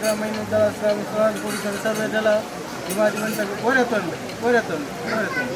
ಗ್ರಾಮ ಸರ್ವೇ ಜಲ ಓರೆತ್ತೊಂಡು ಓರೆತ್ತೊಂಡು ಓರೆತ್ತೊಂಡು.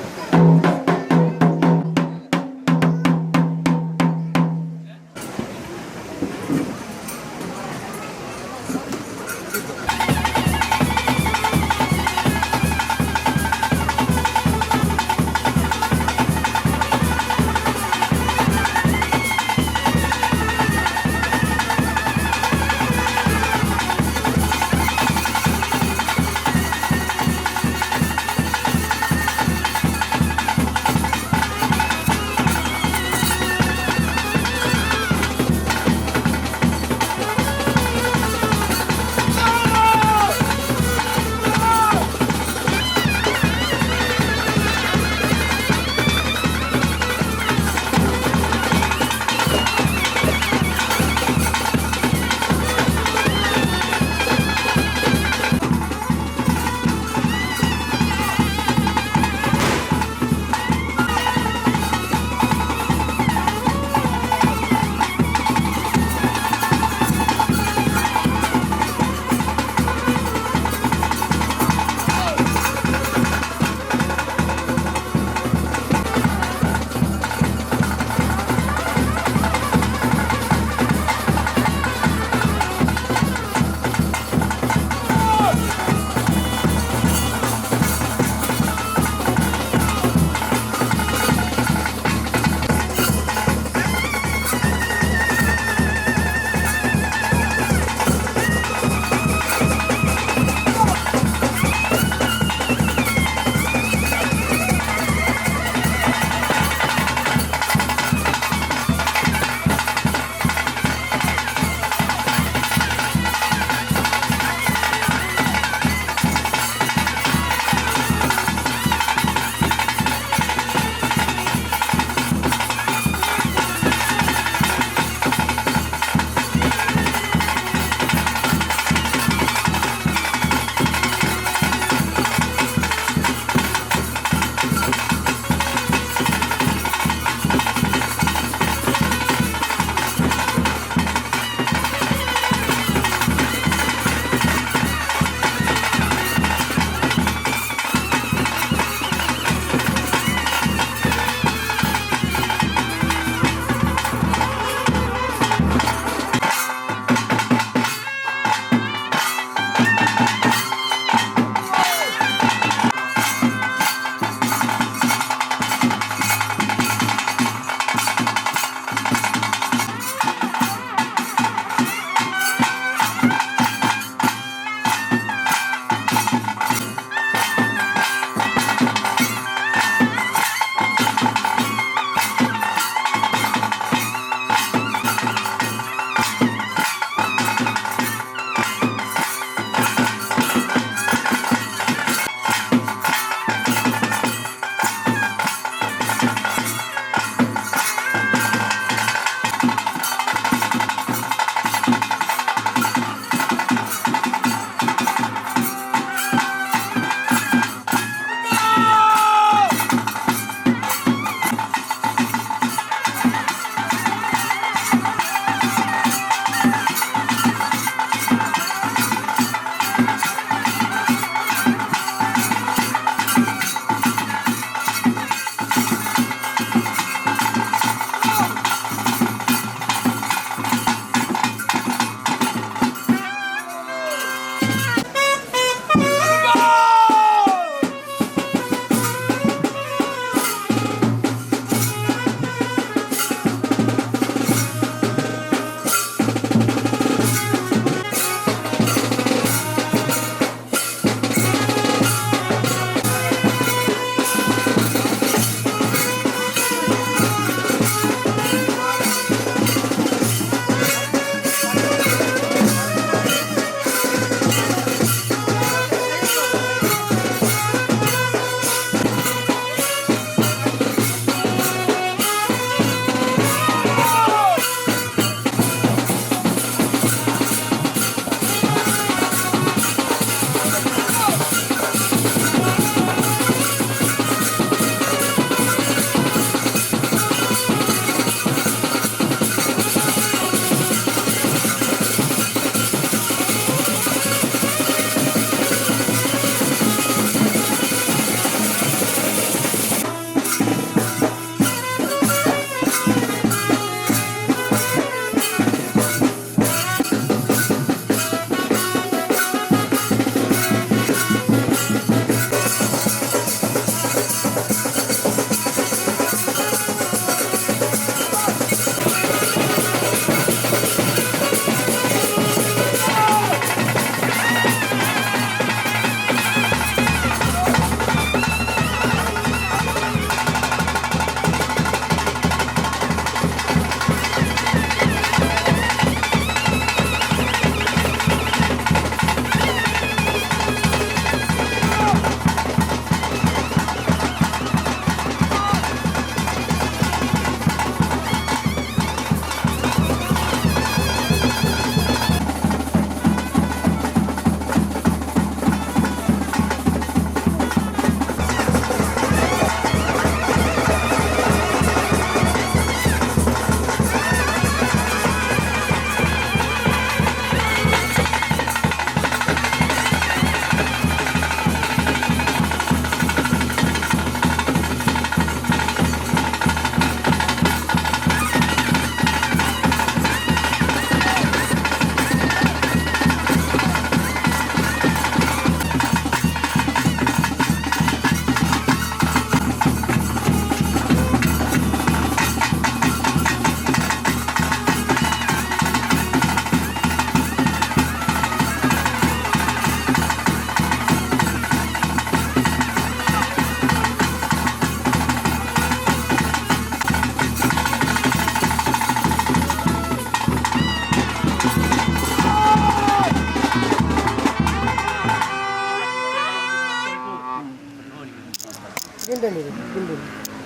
ಗಿಂಡೆ ಗಿಂಡೆ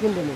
ಗಿಂಡೆ.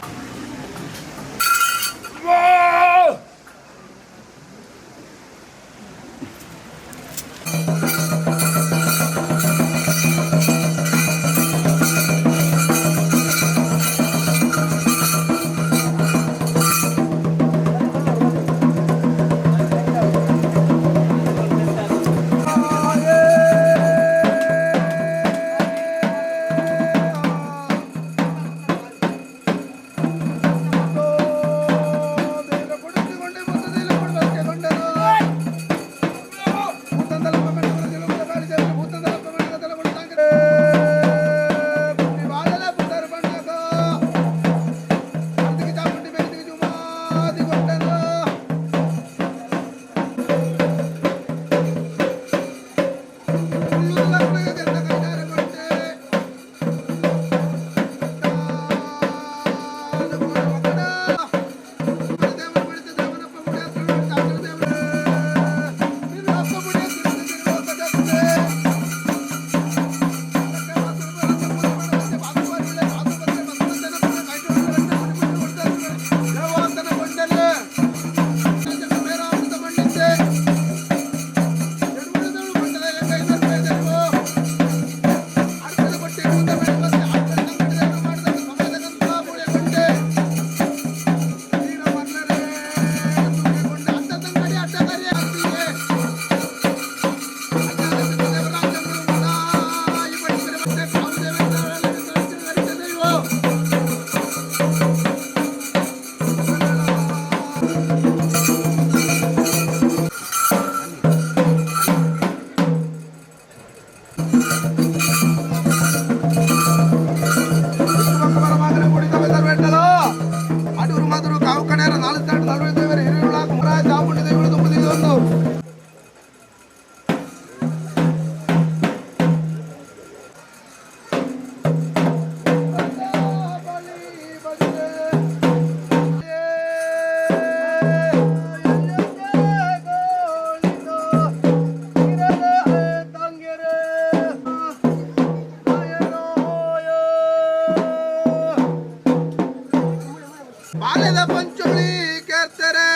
ಬಾಲ್ಯದ ಪಂಚುಳಿ ಕೇರ್ತಾರೆ.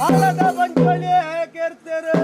ಬಾಲದ ಪಂಚೊಳಿ ಕೇರ್ತಾರೆ.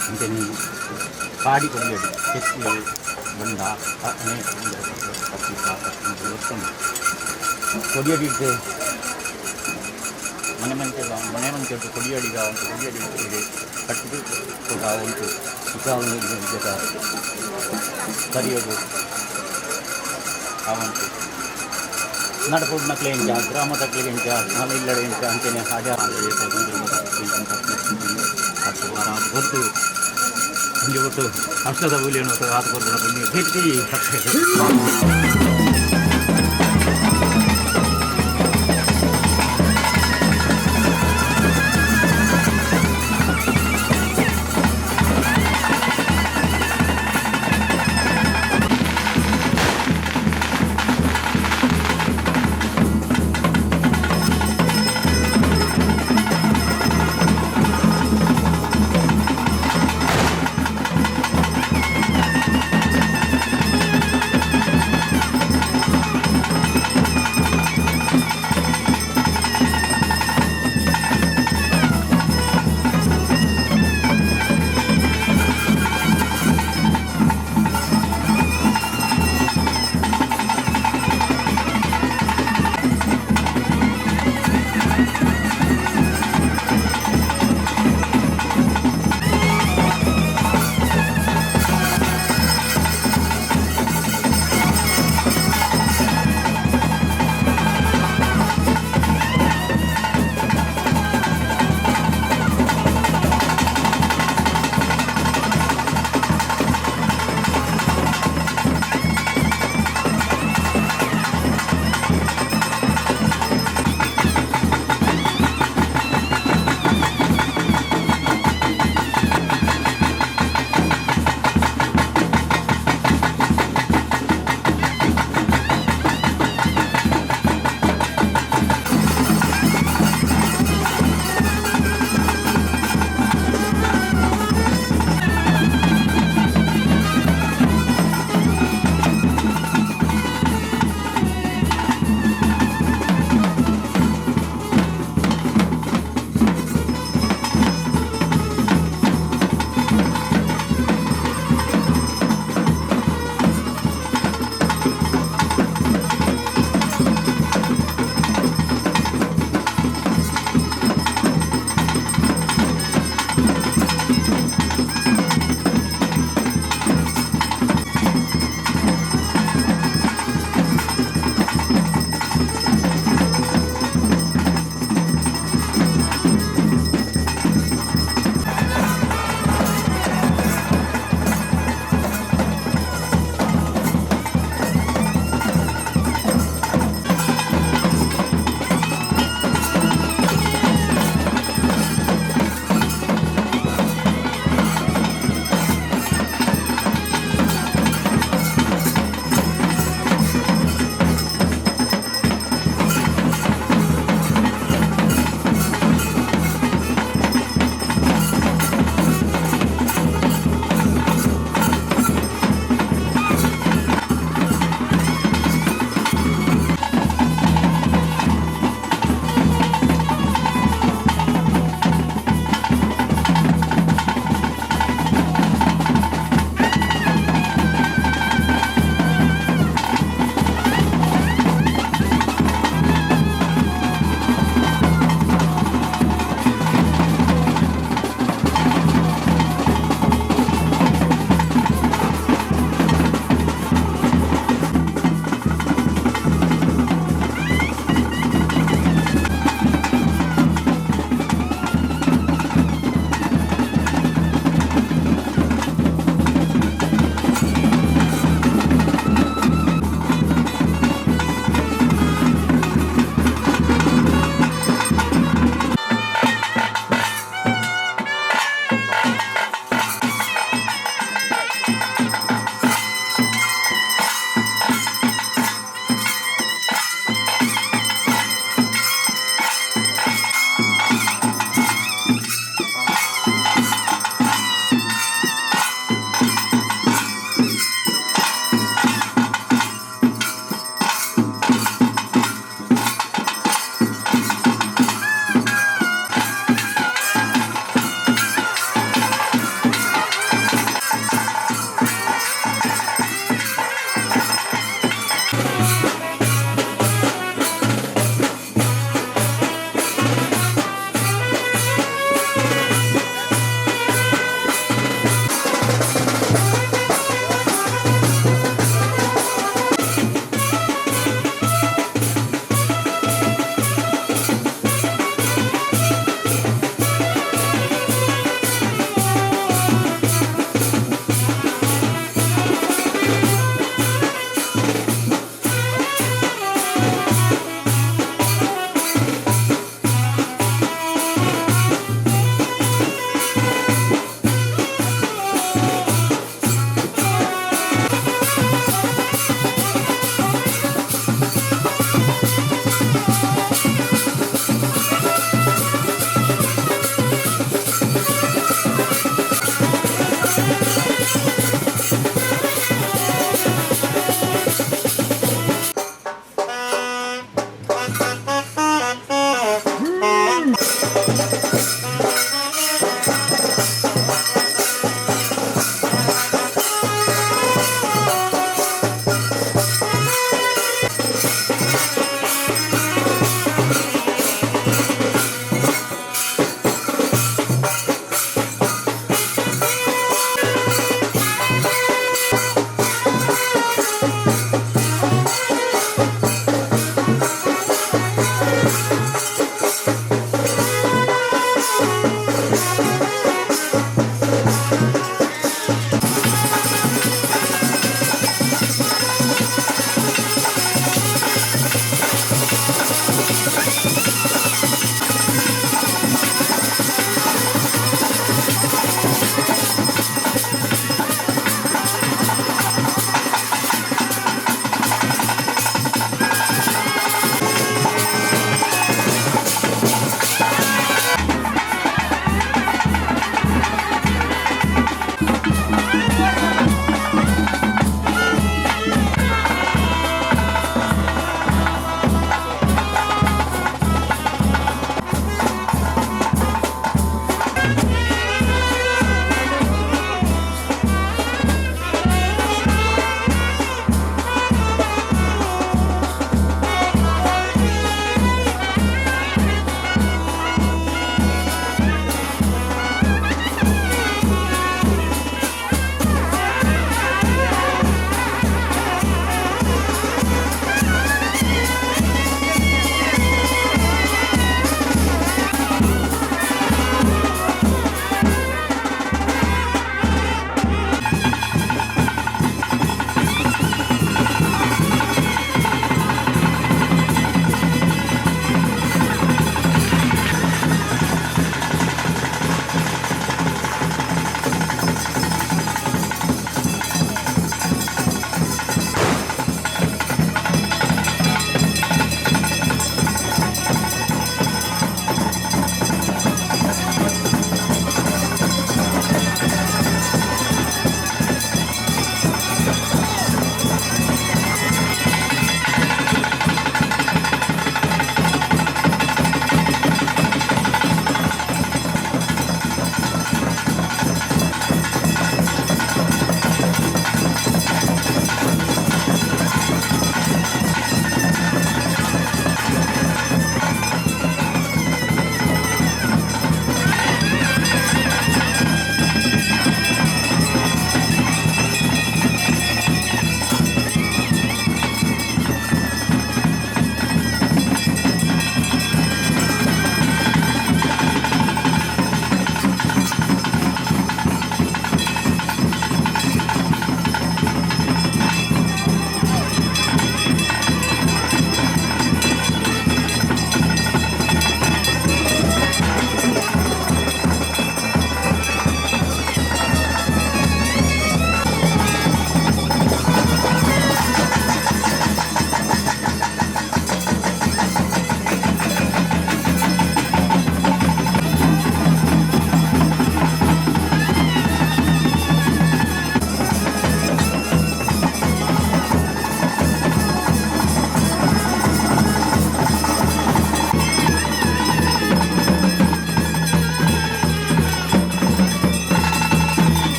ಅಂಚನೆ ಪಾಡಿ ಕೊಡಿಯಡಿ ಕೆತ್ತು ಬಂಡ ಅನೇಕ ಕೊಡಿಯಡಿ ಮನೆ ಮಂಚ ಮನೆ ಮಂಚ ಕೊಡಿಯಡಿಗ ಉಂಟು ಕೊಡಿಯಡಿ ಇದೆ ಕಟ್ಟಿದು ಕೂಡ ಉಂಟು ಕರಿಯೋದು ಆ ಉಂಟು ನಡಪುಡ್ನಕ್ಲೆ ಎಂಚ ಗ್ರಾಮದಕ್ಲೆ ಎಂಚ ನಾಮ ಇಲ್ಲಡೆ ಎಂಚ ಅಂಚನೆ ಹಾಜ ಗೊತ್ತು ಒಂಜಿ ಒಟ್ಟು ಅರ್ಷದ ಬೂಲಿಯನ್ನು ಆತ ಕೊಡ್ತಾನೆ ಗಟ್ಟಿ.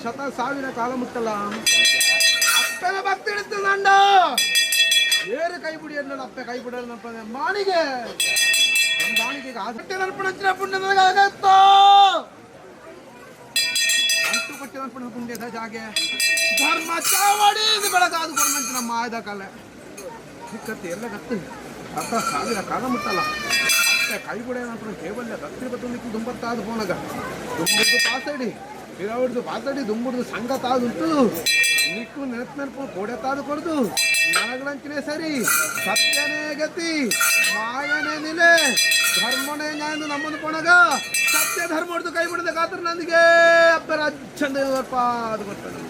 ಶತ ಸಾವಿರ ಕಾಲ ಮುಟ್ಟಲ್ಲ ಅಪ್ಪನ ಭಕ್ತಿ ಇಡುತ್ತದಂಡ ಏರು ಕೈ ಬಿಡಿ ಅನ್ನೋದು ಅಪ್ಪೆ ಕೈ ಬಿಡೋದು ಮಾಣಿಗೆ ದಾಣಿಗೆ ಆಸಕ್ತಿ ನರ್ಪಣ ಪುಣ್ಯದಾಗತ್ತೋ ಅಂಟು ಕೊಟ್ಟಿ ನರ್ಪಣ ಪುಣ್ಯದ ಜಾಗೆ ಧರ್ಮ ಚಾವಡಿ ಬೆಳಗಾದು ಕೊರ್ಮಂಚಿನ ಮಾಯದ ಕಲೆ ಸಿಕ್ಕತ್ತಿ ಎಲ್ಲ ಗತ್ತು ಶತ ಸಾವಿರ ಕಾಲ ಮುಟ್ಟಲ್ಲ ಅಪ್ಪೆ ಕೈ ಬಿಡ ನರ್ಪಣ ಕೇವಲ ಭಕ್ತಿ ಬತ್ತೊಂದಿಕ್ಕು ದುಂಬತ್ತಾದ ಫೋನಗ ದುಂಬದ್ದು ಪಾಸಡಿ ಇರವಡ್ದು ಪಾತಡಿ ದುಂಬುಡ್ದು ಸಂಘ ತಾದುಂಟು ನಿಕ್ಕು ನೆನಪು ನೆನಪು ಕೋಡೆ ತಾದು ಕೊಡ್ದು ನನಗಳಂಚಿನೇ ಸರಿ ಸತ್ಯನೇ ಗತಿ ಮಾಯನೇ ನಿಲೆ ಧರ್ಮನೇ ನ್ಯಾಯ ನಮ್ಮನ್ನು ಪೊಣಗ ಸತ್ಯ ಧರ್ಮ ಹೊಡೆದು ಕೈ ಬಿಡದ ಕಾತ್ರ ನಂದಿಗೆ ಅಪ್ಪರ ಚಂದ ಅದು ಬರ್ತಾನೆ.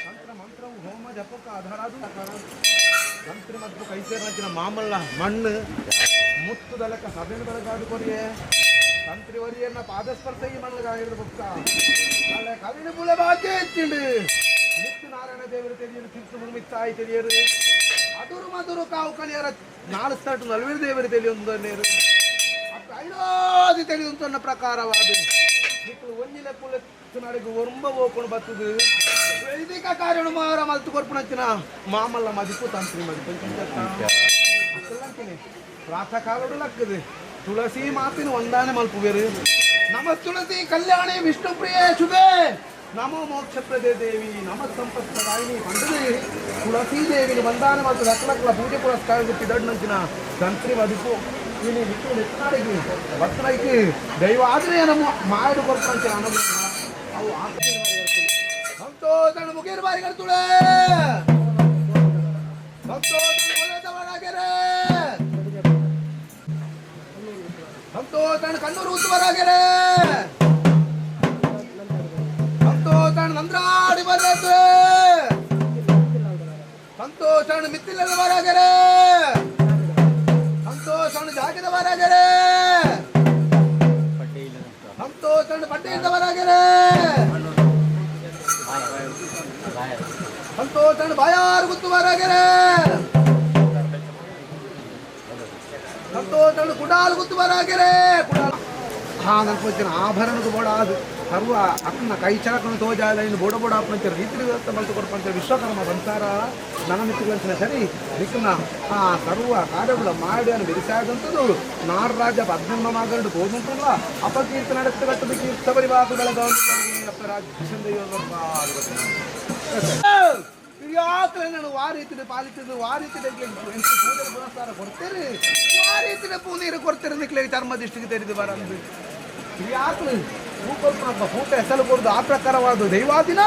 ಮಂತ್ರ ಮಂತ್ರವು ಹೋಮ ಜಪಕ್ಕೆ ಆಧಾರ ಅದು ಮಂತ್ರ ಮತ್ತು ಕೈ ಸೇರಿನ ಮಾಮಲ್ಲ ಮಣ್ಣು ಮುತ್ತುದಲಕ ಸಭೆನ ಬೆಳಗಾಡು ಕೊರಿಯೇ ತಂತ್ರಿ ವರಿಯನ್ನ ಪಾದಸ್ಪರ್ಶ ಈ ಮಣ್ಣಗಾಗಿರೋದು ಭಕ್ತ ಕಳೆ ಕವಿನ ಬುಲ ಬಾಕಿ ಎತ್ತಿಂಡು ನಿತ್ಯ ನಾರಾಯಣ ದೇವರು ತೆರಿಯರು ತಿರ್ಸು ಮುರ್ಮಿತ್ತಾಯಿ ತೆರಿಯರು ಅದುರು ಮದುರು ಕಾವು ಕಲಿಯರ ನಾಲು ಸ್ಟಾರ್ಟ್ ನಲ್ವೀರು ದೇವರು ತಿಳಿಯೊಂದು ಅಪ್ಪ ಐದೋದಿ ತಿಳಿಯುವಂತ ಪ್ರಕಾರವಾದ ನಿಕ್ಕಲು ಒಂಜಿಲ ಕುಲತ್ತಿನಡೆಗೆ ಒರಂಬ ಹೋಕೊಂಡು ಬರ್ತದೆ ವೈದಿಕ ಕಾರ್ಯನು ಮಾರ ಮಲ್ತು ಕೊರ್ಪುಣಂಚಿನ ಮಾಮಲ್ಲ ಮದಿಪು ತಂತ್ರಿ ಮದಿಪು ಪ್ರಾತಃ ಕಾಲಡು ಲಕ್ಕದು ತುಳಸಿ ಮಾತಿನ ಒಂದಾನೆ ಮಲ್ಪುವೇರು ನಮ ತುಳಸಿ ಕಲ್ಯಾಣಿ ವಿಷ್ಣು ಪ್ರಿಯೇ ಶುಭೆ ನಮೋ ಮೋಕ್ಷಪ್ರದೇ ದೇವಿ ನಮ ಸಂಪತ್ಪ್ರದಾಯಿನಿ ಪಂಡದೆ ತುಳಸಿ ದೇವಿನ ವಂದಾನೆ ಮತ್ತು ಲಕ್ಕಲಕ್ಕಲ ಪೂಜೆ ಪುರಸ್ಕಾರ ಪಿದಡ್ನಂಚಿನ ತಂತ್ರಿ ಮದಿಪು ಇಲ್ಲಿ ನಿಕ್ಕು ನೆತ್ತಾಡಿಗೆ ಬತ್ತನೈకి ದೈವ ಆದರೆ ನಮ್ಮ ಮಾಯಡು ಕೊರ್ಪಂಚಿನ ಅನುಗ್ರಹ ಅವು ಸಂತೋಷ ಮುಗೇರು ಬಾರಿ ಕಡ್ತುಳೆ ಸಂತೋಷ ಒಳ್ಳೆದವರಾಗ್ಯಾರೆ ಸಂತೋಷ ಕಣ್ಣೂರು ಉತ್ತಮರಾಗ್ಯಾರೆ ಸಂತೋಷ ನಂದ್ರಾಡಿ ಬರತ್ತೆ ಸಂತೋಷ ಮಿತ್ತಿಲ್ಲದವರಾಗ್ಯಾರೆ ಸಂತೋಷ ಜಾಗದವರಾಗ್ಯಾರೆ ಸಂತೋಷ ಪಟ್ಟೆಯಿಂದವರಾಗ್ಯಾರೆ ಸಂತೋಷ ಬಾಯಾರು ಗುತ್ತುವರಾಗ್ಯಾರೆ ಸಂತೋಷ ಕುಡಾಲು ಗುತ್ತುವರಾಗ್ಯಾರೆ ಕುಡಾಲ್ ಹಾ ನನ್ಕೊಂಚಿನ ಆಭರಣದ ಬೋಡ ಅದು ಸರ್ವ ಅಕ್ಕನ ಕೈ ಚಳಕನ ತೋಜಾಲ ಇನ್ನು ಬೋಡ ಬೋಡ ಅಪ್ಪಂಚ ರೀತಿ ವ್ಯವಸ್ಥೆ ಮಲ್ತು ಕೊಡ್ಪಂಚ ವಿಶ್ವಕರ್ಮ ಸಂಸಾರ ನನ್ನ ಮಿತ್ರಗಳಂಚಿನ ಸರಿ ನಿಕ್ಕನ ಆ ಸರ್ವ ಕಾರ್ಯಗಳ ಮಾಡಿ ಅನ್ನು ಬಿಡಿಸಾದಂಥದ್ದು ನಾಡರಾಜ ಪದ್ಮನ ಮಾಗರಡು ತೋದುಂಟಲ್ಲ ಅಪಕೀರ್ತಿ ನಡೆಸ್ತ ಕಟ್ಟದ ಕೀರ್ತ ಪರಿವಾಸ ಬೆಳಗಾವಿ ರಾಜ್ಯ ನಾನು ವಾರೀತಿನ ಪಾಲಿಸಿದ್ದು ವಾರೀತಿನ ಪೂಜೆ ಪುನಸ್ಕಾರ ಕೊಡ್ತೀರಿ ವಾರೀತಿನ ಪೂನೀರು ಕೊಡ್ತೀರಿ ನಿಕ್ಲೆ ಚರ್ಮ ದಿಷ್ಟಿಗೆ ತೆರೆದು ಬರಂದು ಯಾಕಲು ಪೂಕೊಲ್ಪನಪ್ಪ ಪೂಟ ಹೆಸರು ಕೊಡುದು ಆ ಪ್ರಕಾರವಾದ ದೈವಾದಿನ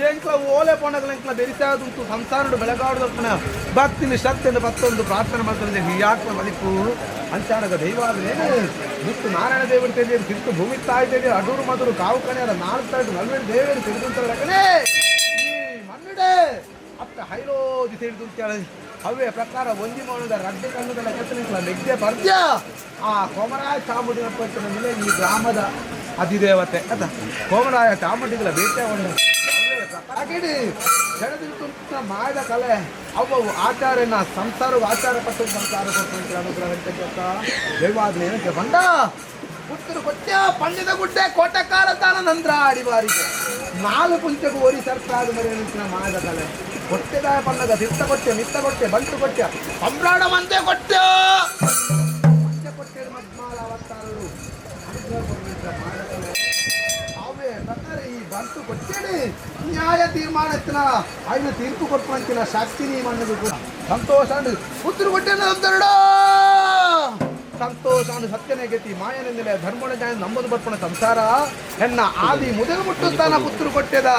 ಎಂಕ್ಲ ಓಲೆ ಪೊಣಗಲ ಎಂಕ್ಲ ಬೆರಿಸಾದುಂಟು ಸಂಸಾರಡು ಬೆಳಗಾಡುದಪ್ಪನ ಭಕ್ತಿನ ಶಕ್ತಿಯನ್ನು ಭಕ್ತೊಂದು ಪ್ರಾರ್ಥನೆ ಮಾಡ್ತಾರೆ ಹಿಯಾತ್ಮ ಮಲಿಪು ಅಂಚಾನಗ ದೈವಾದಿನೇನು ಮುತ್ತು ನಾರಾಯಣ ದೇವರು ತಿಳಿದು ತಿರುತು ಭೂಮಿ ತಾಯಿ ತಿಳಿದು ಅಡೂರು ಮಧುರು ಕಾವು ಕಣೆಯರ ನಾಲ್ಕು ತಾಯ್ದು ನಲ್ವೇಳು ದೇವರು ತಿಳಿದು ಈ ಮನ್ನುಡೆ ಅತ್ತ ಹೈಲೋದಿ ತಿಳಿದು ಅವೇ ಪ್ರಕಾರ ಒಂಜಿ ಮೌನದ ರಡ್ಡೆ ಕಣ್ಣುಗಳ ಕೆತ್ತಲಿಲ್ಲ ಮೆಗ್ದೆ ಪರ್ದ್ಯ ಆ ಕೋಮರಾಯ ಚಾಮುಂಡಿನ ಪಂಚನ ಮೇಲೆ ಈ ಗ್ರಾಮದ ಅಧಿದೇವತೆ ಅದ ಕೋಮರಾಯ ಚಾಮುಂಡಿಗಳ ಬೇಟೆ ಉಂಡು ಜಡದಿರುತ್ತ ಮಾಯದ ಕಲೆ ಅವು ಆಚಾರ್ಯನ ಸಂಸಾರ ಆಚಾರ ಪಟ್ಟು ಸಂಸಾರ ಕೊಟ್ಟು ಅನುಗ್ರಹ ಅಂತ ದೈವಾದ್ನ ಏನಕ್ಕೆ ಬಂಡ ಪುತ್ತರು ಕೊಟ್ಟ ಪಂಡಿತ ಗುಡ್ಡೆ ಕೋಟೆಕಾರ ತಾನ ನಂದ್ರ ಅಡಿಬಾರಿಗೆ ನಾಲ್ಕು ಪುಂಚకు ಒರಿ ಸರ್ಕಾರದ ಮರೆ ಮಾಯದ ಕಲೆ ಕೊಟ್ಟೆದಾಯ ಪನ್ನಗ ದಿತ್ತ ಕೊಟ್ಟೆ ಮಿತ್ತ ಕೊಟ್ಟೆ ಬಂಟು ಕೊಟ್ಟೆ ಸಂಬ್ರಾಣ ಮಂತೆ ಕೊಟ್ಟೆ ಮಂಚ ಕೊಟ್ಟೆ ಮದ್ಮಾಲ ಅವತಾರರು ಅನುಗ್ರಹ ಕೊಟ್ಟಿದ್ದ ಮಾಯದ ಕಲೆ ಅವೇ ಪ್ರಕಾರ ಈ ಬಂಟು ಕೊಟ್ಟೇಡಿ ನ್ಯಾಯ ತೀರ್ಮಾನತ್ತಿನ ఆయన తీర్పు ಕೊಟ್ಟಂತಿನ ಶಕ್ತಿ ಮಣ್ಣದು ಕೂಡ ಸಂತೋಷ ಪುತ್ರ ಕೊಟ್ಟೆ ನಂದರಡ ಸಂತೋಷ ಸತ್ಯನೇ ಗತಿ ಮಾಯನೆಂದಿಲ್ಲ ಧರ್ಮಣ ಜಾಯ ನಂಬದು ಬರ್ಪಣ ಸಂಸಾರ ಹೆಣ್ಣ ಆದಿ ಮುದಲು ಮುಟ್ಟುತ್ತಾನ ಪುತ್ರ ಕೊಟ್ಟೆದ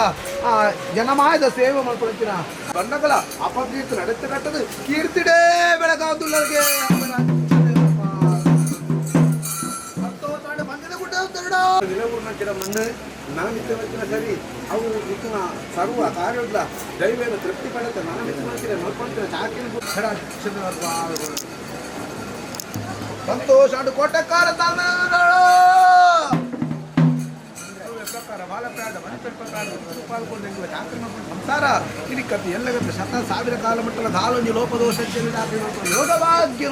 ಆ ಜನಮಾಯದ ಸೇವೆ ಮಾಡ್ಕೊಳ್ತೀನ ಬಣ್ಣಗಳ ಅಪಕೀರ್ತಿ ನಡೆತ ಕಟ್ಟದು ಕೀರ್ತಿಡೇ ಬೆಳಗಾದುಲ್ಲರಿಗೆ ಮಣ್ಣು ನನಮಿತ್ತ ಸರಿ ಅವು ಇತ್ತಿನ ಸರ್ವ ಕಾರ್ಯಗಳ ದೈವೇನ ತೃಪ್ತಿ ಪಡೆದ ನನಮಿತ್ತ ಮಲ್ಕೊಂತಿನ ಚಾಕಿನ ಸಂತೋಷ ಕೋಟೆಕಾರ ಪ್ರಕಾರ ಬಾಲಪ್ರಾದ ಸಂಸಾರ ಇಡಿಕತ್ತಿ ಎಲ್ಲಗತ್ತೆ ಶತ ಸಾವಿರ ಕಾಲ ಮಟ್ಟಲ ದಾಲೊಂಜಿ ಲೋಪದೋಷ ಯೋಗ ಭಾಗ್ಯ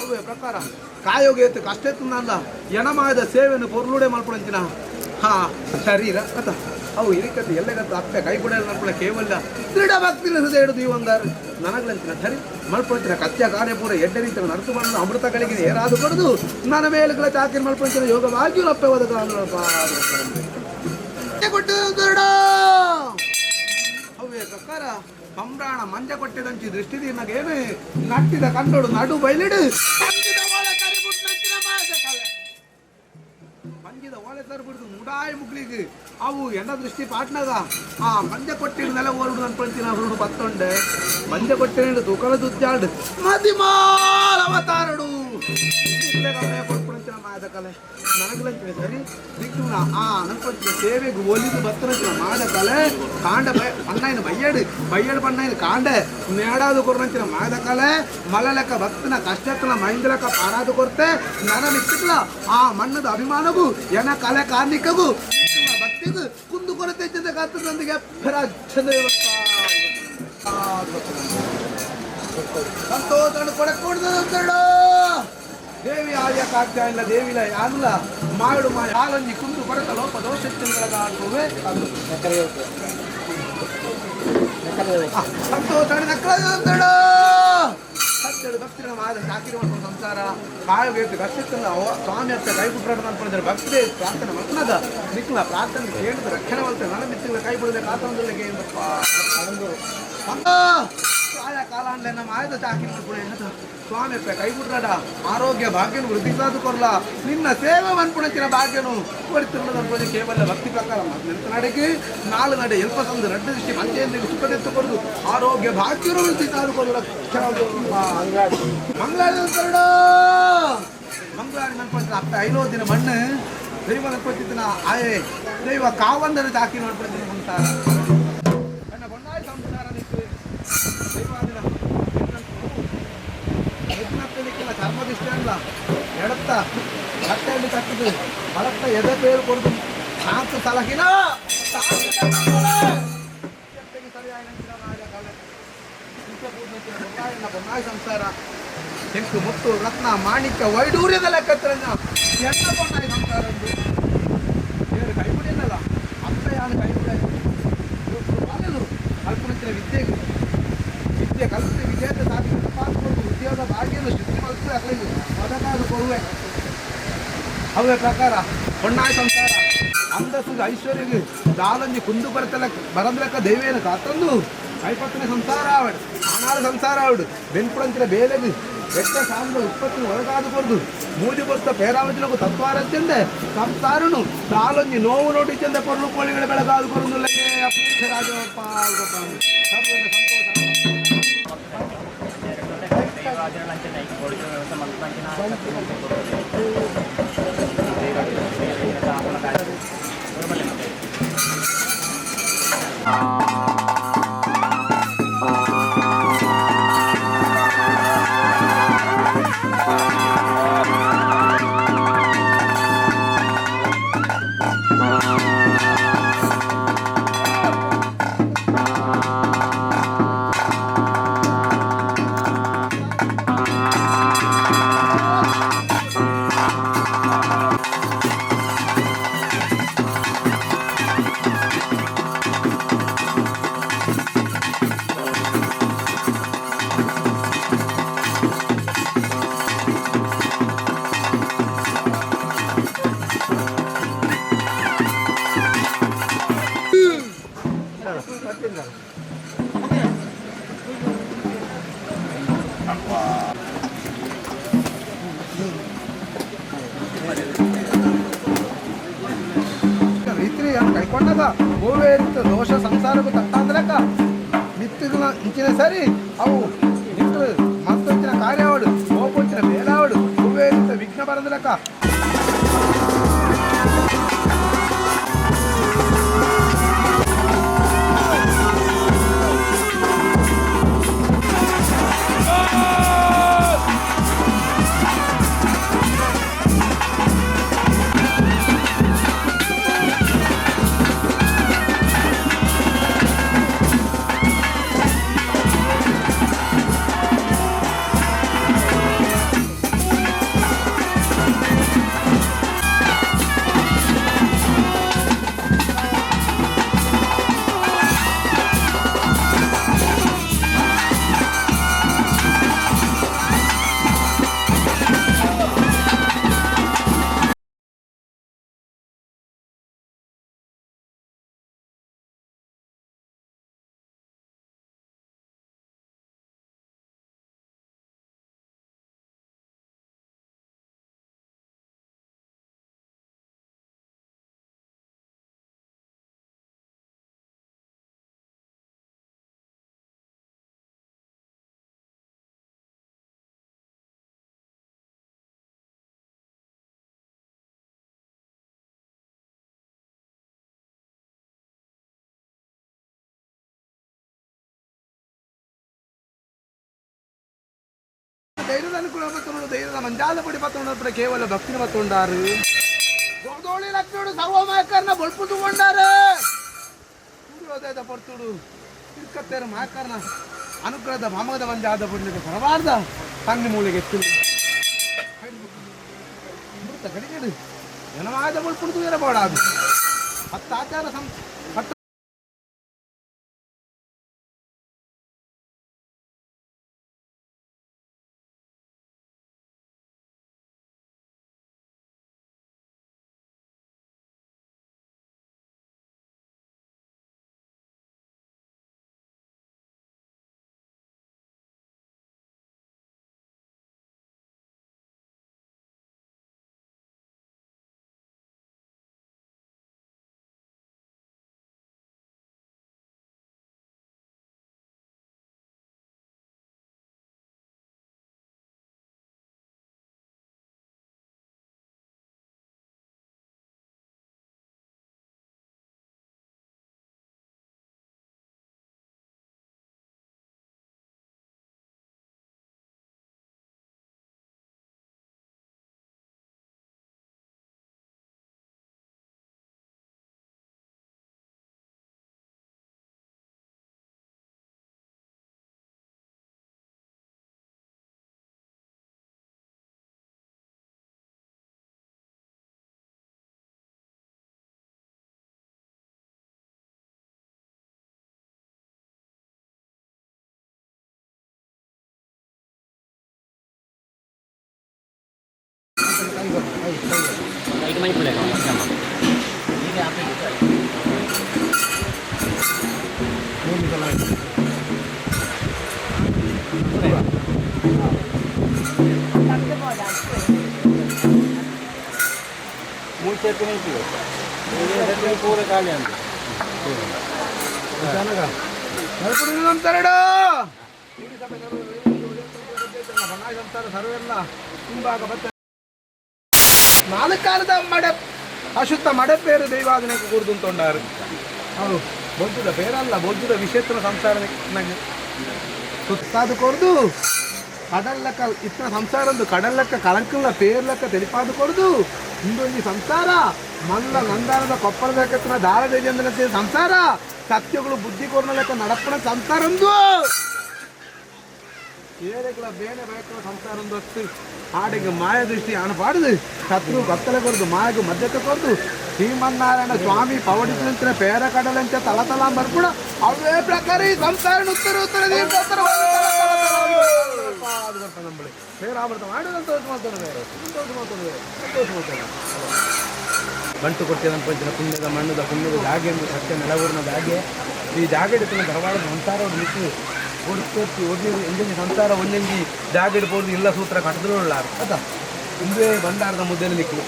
ಅವೇ ಪ್ರಕಾರ ಕಾಯೋಗ ಎತ್ತು ಕಷ್ಟ ಎತ್ತುಂದಲ್ಲ ಎಣಮಾಯದ ಸೇವೆಯನ್ನು ಪೊರ್ಲುಡೆ ಮಲ್ಪೊಳಂಚಿನ ಹಾ ಶರೀರ ಅತ ಅವು ಇರಿಕತ್ತೆ ಎಲ್ಲಗತ್ತ ಅಪ್ಪೆ ಕೈ ಕೂಡ ಮಲ್ಪೊಳ ಕೇವಲ ದೃಢ ಭಕ್ತಿನ ಹೃದಯ ಹಿಡಿದು ಈ ಒಂದಾರು ನನಗ್ಲಂಚಿನ ಸರಿ ಮಲ್ಪೊಳಂಚಿನ ಕತ್ಯ ಕಾರ್ಯ ಪೂರ ಎಡ್ಡೆ ರೀತಿಯ ನರಸು ಬಂದು ಅಮೃತಗಳಿಗೆ ಏರಾದು ಕೊಡದು ನನ್ನ ಮೇಲುಗಳ ಚಾಕಿನ ಮಲ್ಪೊಳಂಚಿನ ಯೋಗ ಭಾಗ್ಯೂ ಅಪ್ಪೆ ಒದಗ ಅವೇ ಪ್ರಕಾರ ಸಂಬ್ರಾಣ ಮಂಜ ಕೊಟ್ಟಿದಂಚಿ ದೃಷ್ಟಿ ನಗೇನು ನಟ್ಟಿದ ಕಂಡೋಡು ನಡು ಬಯಲಿಡು ಮಂಜಿದ ಓಲೆ ತರ್ಬಿಡ್ದು ಮುಡಾಯಿ ಮುಗ್ಲಿಗೆ ಅವು ಎಣ್ಣ ದೃಷ್ಟಿ ಪಾಟ್ನಾಗ ಆ ಮಂಜ ಕೊಟ್ಟಿನ ನೆಲ ಓರುಡು ಅನ್ಕೊಳ್ತೀನಿ ಹುರುಡು ಬತ್ತೊಂಡೆ ಮಂಜ ಕೊಟ್ಟಿನ ದುಕಲ ದುಜ್ಜಾಡು ಮದಿಮಾಲ ಅವತಾರಡು ಕೊಟ್ಬಿಡಂಚಿನ ಮಾಯದ ಕಲೆ ನನಗ್ಲಂಚಿನ ಸರಿ ದಿಕ್ಕುನ ಆ ಅನ್ಕೊಳ್ತೀನಿ ಸೇವೆಗೆ ಒಲಿದು ಬತ್ತನಂಚಿನ ಮಾದ ಕಲೆ ಕಾಂಡ ಬೈ ಪಣ್ಣಾಯಿನ ಬಯ್ಯಡು ಬಯ್ಯಡು ಪಣ್ಣಾಯಿನ ಕಾಂಡೆ ನೇಡಾದು ಕೊರ್ನಂಚಿನ ಮಾಯದ ಕಲೆ ಮಲಲೆಕ್ಕ ಭಕ್ತನ ಕಷ್ಟಕ್ಕಲ ಮೈಂದಲಕ್ಕ ಪಾರಾದು ಕೊರ್ತೆ ನನ ಮಿಕ್ಕಲ ಆ ಮಣ್ಣದ ಅಭಿಮಾನಗೂ ಎನ ಕಲೆ ಕಾರ್ಣಿಕಗೂ ಭಕ್ತಿಗೂ ಕುಂದು ಕೊರತೆ ಜೊತೆ ಕಾತದೊಂದಿಗೆ ಸಂತೋಷ ಕೊಡಕೂಡ್ದು ದೇವಿ ಆರ್ಯ ಕಾಗ್ತಾ ಇಲ್ಲ ದೇವಿಲ ಯಾನುಲ ಮಾಡು ಮಾಯ ಹಾಲಂಜಿ ಕುಂದು ಕೊರತ ಲೋಪ ದೋಷ ಅದು ಸಂತೋಷ ಸತ್ಯಡು ಭಕ್ತಿನ ಮಾದ ಚಾಕಿರಿ ಮಾಡ್ಕೊಂಡು ಸಂಸಾರ ಕಾಯೋಗೈತೆ ಕಷ್ಟಕ್ಕಲ್ಲ ಸ್ವಾಮಿ ಹತ್ತ ಕೈ ಬಿಟ್ರಾಡ ಅನ್ಕೊಂಡಿದ್ದಾರೆ ಭಕ್ತಿ ಪ್ರಾರ್ಥನೆ ಮಕ್ಕಳದ ನಿಕ್ಲ ಪ್ರಾರ್ಥನೆ ಕೇಳಿದ ರಕ್ಷಣೆ ಮಾಡ್ತಾರೆ ನನ್ನ ಮಿತ್ತಿಗಳ ಕೈ ಬಿಡದೆ ಕಾತಂದಲ್ಲಿಗೆ ಏನಪ್ಪ ಆಯಾ ಕಾಲ ಅನ್ಲೆ ನಮ್ಮ ಆಯ್ದ ಚಾಕಿರಿ ಮಾಡ್ಕೊಳ್ಳಿ ಸ್ವಾಮಿ ಅಪ್ಪ ಕೈ ಬಿಟ್ರಾಡ ಆರೋಗ್ಯ ಭಾಗ್ಯನು ವೃದ್ಧಿಸಾದು ಕೊರ್ಲ ನಿನ್ನ ಸೇವೆ ಮನ್ಪುಣಚಿನ ಭಾಗ್ಯನು ಕೊಡ್ತಿರೋದು ಅನ್ಕೊಳ್ಳಿ ಕೇವಲ ಭಕ್ತಿ ಪ್ರಕಾರ ನಡಿಗೆ ನಾಲು ನಡೆ ಎಲ್ಪ ಸಂದು ರಡ್ಡ ದೃಷ್ಟಿ ಮಂಜೆಯಿಂದ ಸುಖದೆತ್ತು ಕೊಡುದು ಆರೋಗ್ಯ ಭಾಗ್ಯನು ವೃದ್ಧಿಸಾದು ಕೊರ್ಲ ಮಂಗಳಾರಿ ಮಂಗಳಾರಿ ಮನ್ಪಂತ್ರ ಅಪ್ಪ ಐನೋ ದಿನ ಮಣ್ಣು ದೈವ ಅನ್ಕೊತಿದ್ದನ ಆಯೇ ದೈವ ಕಾವಂದನ ಚಾಕಿ ನೋಡ್ಬಿಡ್ತೀನಿ ಸಂಸಾರ ನನ್ನ ಬೊಂಡಾಯಿ ಸಂಸಾರ ನಿಂತು ದೈವಾದಿನ ಚರ್ಮದಿಷ್ಟ ಅಲ್ಲ ಎಡತ್ತ ಬಟ್ಟೆಯಲ್ಲಿ ತಕ್ಕದು ಬಲತ್ತ ಎದೆ ಪೇರು ಕೊಡುದು ಸಾಕು ಸಲಹಿನ ಬೊಂಡಾಯಿ ಸಂಸಾರ ತೆಂಕು ಮುತ್ತು ರತ್ನ ಮಾಣಿಕ್ಯ ವೈಡೂರ್ಯದ ಲೆಕ್ಕತ್ರ ಎಣ್ಣ ಬೊಂಡಾಯಿ ಸಂಸಾರ ಏನು ಕೈಬಿಡಿನಲ್ಲ ಅಪ್ಪ ಯಾನು ಕೈಬಿಡ ಕಲ್ಪನಂಚಿನ ವಿದ್ಯೆಗೆ ವಿದ್ಯೆ ಕಲಿತು ವಿದ್ಯೆಯ ಸಾಧನೆ ಉದ್ಯೋಗ ಭಾಗ್ಯನು ಸೃಷ್ಟಿ ಮಲ್ತು ಅಕ್ಲಿಗೆ ಒದಗಾದ ಕೊಡುವೆ ಅವೇ ಪ್ರಕಾರ ಹೊಣ್ಣಾಯ ಸಂಸಾರ ಅಂದಸ್ಸು ಐಶ್ವರ್ಯಗೆ ದಾಲಂಜಿ ಕುಂದು ಬರತಲ್ಲ ಬರಂದ್ರಕ್ಕ ದೈವೇನ ಕಾತಂದು ಕೈಪತ್ತನೆ ಸಂಸಾರ ಆವಡು ಆನಾಳು ಸಂಸಾರ ಆವಡು ಬೆನ್ಪುಡಂಚಿನ ಬೇಲೆಗೆ ಎಟ್ಟ ಸಾಂದ್ರ ಉತ್ಪತ್ತಿ ಒಳಗಾದ ಕೊರ್ದು ಮೂಜಿ ಬಸ್ತ ಪೇರಾವತಿನಕು ತತ್ವಾರತ್ಯಂದೆ ಸಂಸಾರನು ತಾಲೊಂಜಿ ನೋವು ನೋಡಿ ಚಂದ ಪೊರ್ಲು ಕೋಳಿಗಳ ಬೆಳಗಾದ ಕೊರದು ರಾಜಪ್ಪ ಸಂತೋಷ. ರೀತಿ ಕೈಕೊಂಡಾಗ ಗೋವೆ ದೋಷ ಸಂಸಾರಕ್ಕೂ ತಟ್ಟಾಂದ್ರಕ್ಕ ಮಿತ್ತಿನ ಇಂಚಿನ ಸರಿ ಅವು ನಿಟ್ಟು ಮತ್ತೊಂಚಿನ ಕಾರ್ಯಾವಡು ಕೋಪೊಂಚಿನ ಬೇಲಾವಡು ಹೂವೇ ವಿಘ್ನ ಬರಂದ್ರಕ್ಕ. ಧೈರ್ಯದ ಅನುಕೂಲ ಬತ್ತುಂಡು, ಧೈರ್ಯದ ಮಂಜಾದ ಪೊಡಿ ಬತ್ತುಂಡು, ಕೇವಲ ಭಕ್ತಿನ ಬತ್ತುಂಡಾರು. ಗೋದೋಳಿ ಲಕ್ಷ್ಮಣು ಸರ್ವಮಾಯಕರ್ನ ಬೊಳ್ಪು ತಗೊಂಡಾರು. ಸೂರ್ಯೋದಯದ ಪೊರ್ತುಡು ತಿರ್ಕತ್ತೇರು ಮಾಯಕರ್ನ ಅನುಗ್ರಹದ ಭಾಮದ ಮಂಜಾದ ಪೊಡಿಗೆ ಪರವಾರ್ದ ತಂಗಿ ಮೂಲೆಗೆ ಎತ್ತು ಮೃತ ಕಡಿಗೆಡು ಜನವಾದ ಬೊಳ್ಪುಡು ಇರಬೋಡಾದು ಹತ್ತು ಆಚಾರ ಸಂ ಹತ್ತು ನಾಲ್ಕಾಲದ ಮಡೆ ಅಶುದ್ಧ ಮಡೆ ಪೇರು ದೈವಾದನೆಗೆ ಕೂರ್ದುಂತೊಂಡಾರು ಅವರು ಬೊಜ್ಜುದ ಪೇರಲ್ಲ ಬೊಜ್ಜುದ ವಿಷೇತ್ರ ಸಂಸಾರ ನಂಗೆ ಸುತ್ತಾದು ಕೊರ್ದು ಕಡಲ್ಲಕ್ಕ ಇತ್ತಿನ ಸಂಸಾರ ಕಡಲ್ಲಕ್ಕ ಕಳಂಕಲ್ಲ ಪೇರ್ಲಕ್ಕ ತೆಲಿಪಾದು ಕೊರ್ದು ಇಂದೊಂಜಿ ಸಂಸಾರ ಮಲ್ಲ ನಂದಾನದ ಕೊಪ್ಪಳದ ಲೆಕ್ಕನ ದಾರದ ಸಂಸಾರ ಸತ್ಯಗಳು ಬುದ್ಧಿ ಕೊರ್ನ ಲೆಕ್ಕ ನಡಪ್ಪನ ಸಂಸಾರ ಒಂದು ಏರೆಗಳ ಬೇನೆ ಬಯಕುವ ಸಂಸಾರ ಒಂದು ಹೊತ್ತು ಆಡಿಗೆ ಮಾಯ ದೃಷ್ಟಿ ಅಣಪಾಡುದು ಶತ್ರು ಬತ್ತಲೆ ಕೊರ್ದು ಮಾಯಗು ಮಧ್ಯಕ್ಕೆ ಕೊರ್ದು ಶ್ರೀಮನ್ನಾರಾಯಣ ಸ್ವಾಮಿ ಪವಡಿಸಿದಂತೆ ಪೇರ ಕಡಲಂತೆ ತಲತಲ ಬರ್ಪುಣ ಅವೇ ಪ್ರಕಾರ ಈ ಸಂಸಾರ ಉತ್ತರ ಉತ್ತರ ದೀರ್ಘ ಉತ್ತರ ಪೇರಾಮೃತ ಮಾಡಿ ಸಂತೋಷ ಮಾಡ್ತಾರೆ ಸಂತೋಷ ಮಾಡ್ತಾರೆ ಸಂತೋಷ ಮಾಡ್ತಾರೆ. ಬಂಟು ಕೊಟ್ಟಿದ ಪಂಚಿನ ಪುಣ್ಯದ ಮಣ್ಣದ ಪುಣ್ಯದ ಜಾಗೆ ಎಂದು ಸತ್ಯ ನೆಲವೂರಿನ ಜಾಗೆ. ಈ ಜಾಗೆ ಹಿಡಿತನ ಧಾರವಾಡ ಸಂಸಾರ ನಿಂತು ಒಡ್ತೋರ್ತಿ ಒಡ್ಲಿ ಎಂಜೆಂಜಿ ಸಂಸಾರ ಒಂದೆಂಜಿ ಜಾಗ ಇಡ್ಬೋದು ಇಲ್ಲ ಸೂತ್ರ ಕಟ್ಟದ್ರು ಅದ ಇಂದೇ ಭಂಡಾರದ ಮುದ್ದೆಯಲ್ಲಿ ನಿಕ್ಕಲು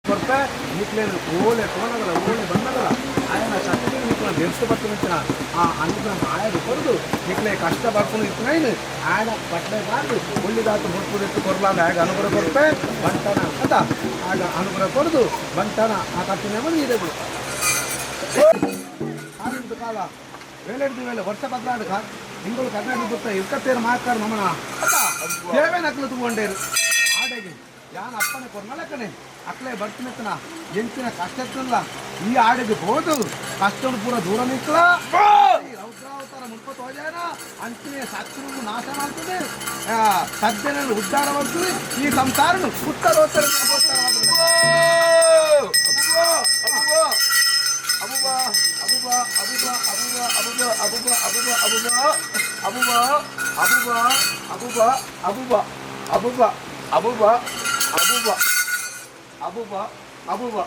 ಕೊರ್ಪ ನಿಕ್ಲೇನು ಓಲೆ ಕೋನಗಲ ಓಲೆ ಬಂದಗಲ ಆಯನ ಶಕ್ತಿ ನಿಕ್ಲ ಬೆರ್ಸು ಬತ್ತು ನಿಂತಿನ ಆ ಅನುಗ್ರಹ ಆಯದು ಕೊರದು ನಿಕ್ಲೆ ಕಷ್ಟ ಬರ್ಕೊಂಡು ಇತ್ತು ಆಯನ ಬಟ್ಟೆ ಬಾರ್ದು ಒಳ್ಳಿದಾತು ಮುಟ್ಪುದಿತ್ತು ಕೊರ್ಲಾಂದ ಆಗ ಅನುಗ್ರಹ ಕೊರ್ಪೆ ಬಂಟನ ಅದ ಆಗ ಅನುಗ್ರಹ ಕೊರದು ಬಂಟನ ಆ ಕಟ್ಟಿನ ಬಂದು ಇದೆ ಕಾಲಿಂದು ಕಾಲ ವೇಳೆಡ್ದು ವೇಳೆ ವರ್ಷ ಬದಲಾದ ತಿಂಗಳು ಕರ್ನಾಟಕ ಗೊತ್ತ ಇರ್ಕತ್ತೇರು ಮಾತಾಡ ನಮನ ಅತ್ತ ಸೇವೆ ನಕಲು ತಗೊಂಡೇರು ಆಡೆಗೆ ಯಾನ ಅಪ್ಪನೆ ಕೊರ್ನಲಕ್ಕನೆ ಅಕ್ಲೆ ಬರ್ತಿನತ್ತನ ಎಂಚಿನ ಕಷ್ಟತ್ತಲ್ಲ ಈ ಆಡೆಗೆ ಹೋದು ಕಷ್ಟ ಪೂರ ದೂರ ನಿಕ್ಲ ರೌದ್ರಾವತಾರ ಮುಲ್ಪ ತೋಜಾನ ಅಂಚಿನ ಸತ್ರು ನಾಶ ಮಾಡ್ತದೆ, ಸಜ್ಜನನ್ನು ಉದ್ಧಾರ ಮಾಡ್ತದೆ. ಈ ಸಂಸಾರನು ಉತ್ತರೋತ್ತರ ಅಬುಬಾ ಅಬುಬಾ ಅಬುಬಾ ಅಬುಬಾ ಅಬುಬಾ ಅಬುಬಾ ಅಬುಬಾ.